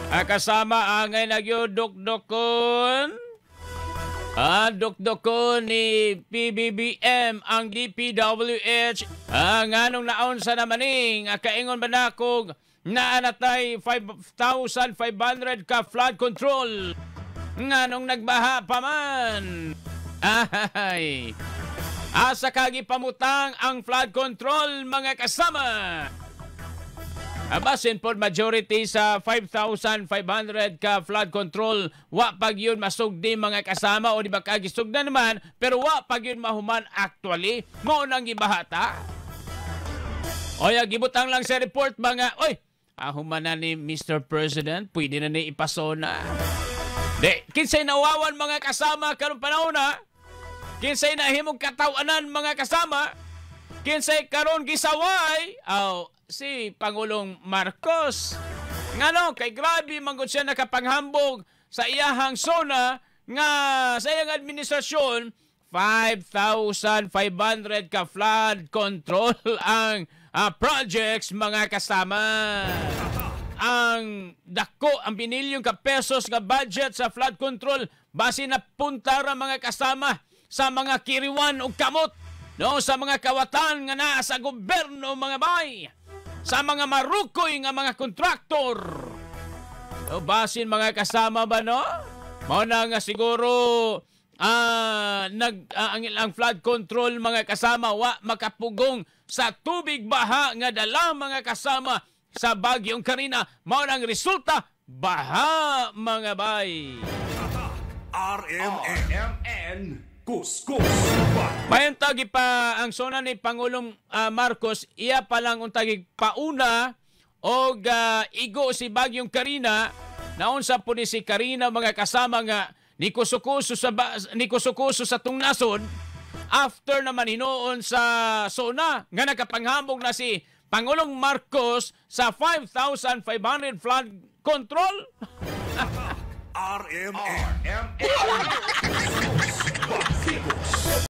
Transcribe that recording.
Kasama angay nagyo dukdukon. Dukdukon ni PBBM ang DPWH. Nganong naon sa namaning kaingon ba na kog naanatay 5,500 ka flood control? Nganong nagbaha pa man? Ay. Asa kagi pamutang ang flood control, mga kasama? Abasin po majority sa 5,500 ka flood control, wa pag yun masugdi, mga kasama, o di ba kagisugda naman pero wa pag yun mahuman actually, mao nang gibahata. Oy, gibutang lang sa report mga oy, human na ni Mr. President, pwede na ni ipasona. Di, kinsay nawawan, mga kasama, karon panahon na? Kinsay nahimong katawanan, mga kasama? Kinsay karon gisaway? Aw, si Pangulong Marcos. Ngano, kay grabe manggod siya nakapanghambog sa iyahang SONA nga sa iyang administrasyon 5,500 ka flood control ang projects, mga kasama. Ang dako, ang binilyong ka pesos nga budget sa flood control, base na punta ra, mga kasama, sa mga kiriwan ug kamot, no, sa mga kawatan nga naa sa gobyerno, mga bay, sa mga marukoy nga mga kontraktor. O basin, mga kasama ba, no? Mao na nga siguro nag ang flood control, mga kasama, wa makapugong sa tubig baha nga dala, mga kasama, sa bagyong Karina. Mao nang resulta, baha, mga bay. RMN Kuskus. Mayon tagi pa ang SONA ni Pangulong Marcos, iya pa lang untagi pauna og igo si bagyong Karina. Naunsa po ni si Karina, mga kasama, nga ni kusukuso sa tong nasod after naman hinuon sa SONA nga nakapanghambog na si Pangulong Marcos sa 5,500 flood control. RMN. Kuskus.